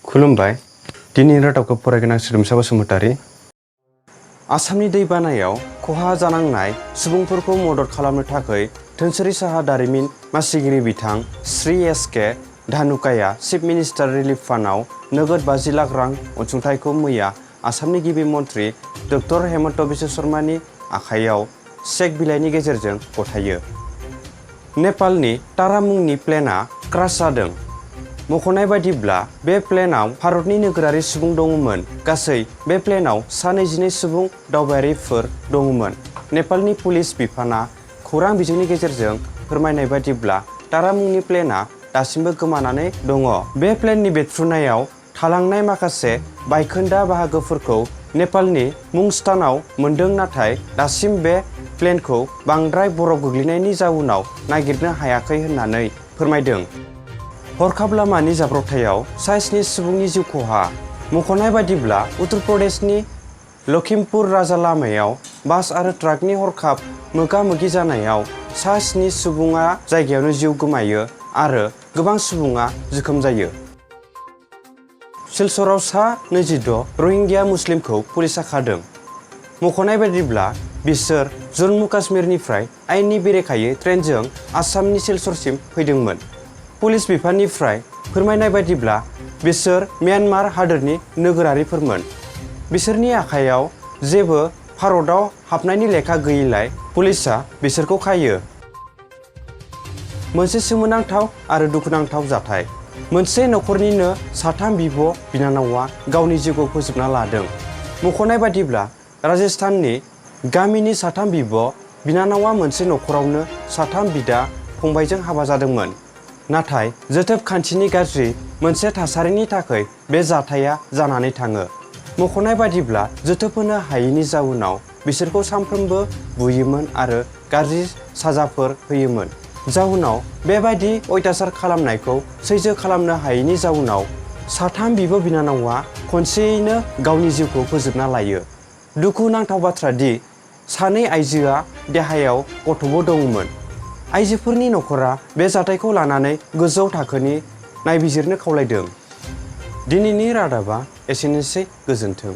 खुलुमबाय। दिनैनि रादाबखौ फरायगोन आं सोदोमसा बसुमतारी। आसामनि दैबानायाव खहा जानांनाय सुबुंफोरखौ मदद खालामनो थाखाय धोनसिरि साहा दारिमिन मासिगिरि बिथां श्री एस.के. धानुकाया चिफ मिनिस्टार रिलिफ फान्डआव नोगोद 50 लाख रां अनसुंथाइखौ मैया आसामनि गिबि मन्थ्रि डक्टर हेमन्त बिश्व शर्मानि आखायाव चेक बिलाइनि गेजेरजों गथायो। नेपालनि तारा मुंनि प्लेनआ क्रास जादों। मख'नाय बायदिब्ला बे प्लेनआव भारतनि नोगोरारि सुबुं दङमोन। गासै बे प्लेनआव सा 22 सुबुं दावबायारिफोर दङमोन। नेपालनि पुलिस बिफाना खौरां बिजोंनि गेजेरजों फोरमायनाय बायदिब्ला तारा मुंनि प्लेनआ दासिमबो गोमानानै दङ। बे प्लेननि बेरफ्रुनायाव थालांनाय माखासे बायखोन्दा बाहागोफोरखौ नेपालनि मुंस्टानआव मोन्दों, नाथाय दासिम बे प्लेनखौ बांद्राय बरफ गोग्लैनायनि जाउनाव नागिरनो हायाखै होननानै फोरमायदों। हरखाब लामानि जाब्रबथायाव सा 7 सुबुंनि जिउ खहा। मख'नाय बायदिब्ला उत्तर प्रदेशनि लखिमपुर राजा लामायाव बास आरो ट्राकनि हरखाब मोगा-मोगि जानायाव सा 7 सुबुङा जायगायावनो जिउ गोमायो आरो गोबां सुबुङा जोखोम जायो। सिलचराव सा 26 रहिंग्या मुस्लिमखौ पुलिसआ खादों। मख'नाय बायदिब्ला बिसोर जम्मु काश्मीरनिफ्राय आयेननि बेरेखायै ट्रेनजों आसामनि सिलचरसिम फैदोंमोन। पुलिस बिफाननिफ्राय फोरमायनाय बायदिब्ला बिसोर म्यानमार हादोरनि नोगोरारिफोरमोन। बिसोरनि आखायाव जेबो भारतआव हाबनायनि लेखा गैयैलाय पुलिसआ बिसोरखौ खायो। मोनसे सोमोनांथाव आरो दुखुनांथाव जाथाय। मोनसे नखरनिनो साथाम बिब' बिनानावआ गावनि जिउखौ फोजोबना लादों। मख'नाय बायदिब्ला राजस्थाननि गामिनि साथाम बिब' बिनानावआ मोनसे नखरावनो साथाम बिदा फंबायजों हाबा जादोंमोन। नाथाय जोथोब खान्थिनि गाज्रि मोनसे थासारिनि थाखाय बे जाथाया जानानै थाङो। मख'नाय बायदिब्ला जोथोब होनो हायैनि जाउनाव बिसोरखौ सानफ्रोमबो बुयोमोन आरो गाज्रि साजाफोर होयोमोन। जाउनाव बेबायदि अयथासार खालामनायखौ सैज्य खालामनो हायैनि जाउनाव साथाम बिब' बिनानावआ खनसेयैनो गावनि जिउखौ फोजोबना लायो। दुखुनांथाव बाथ्रा दि सानै आइजोआ देहायाव गथ'बो दंमोन। आइजोफोरनि नखरा बे जाथायखौ लानानै गोजौ थाखोनि नायबिजिरनो खावलायदों। दिनैनि रादाबा एसेनोसै। गोजोन्थों।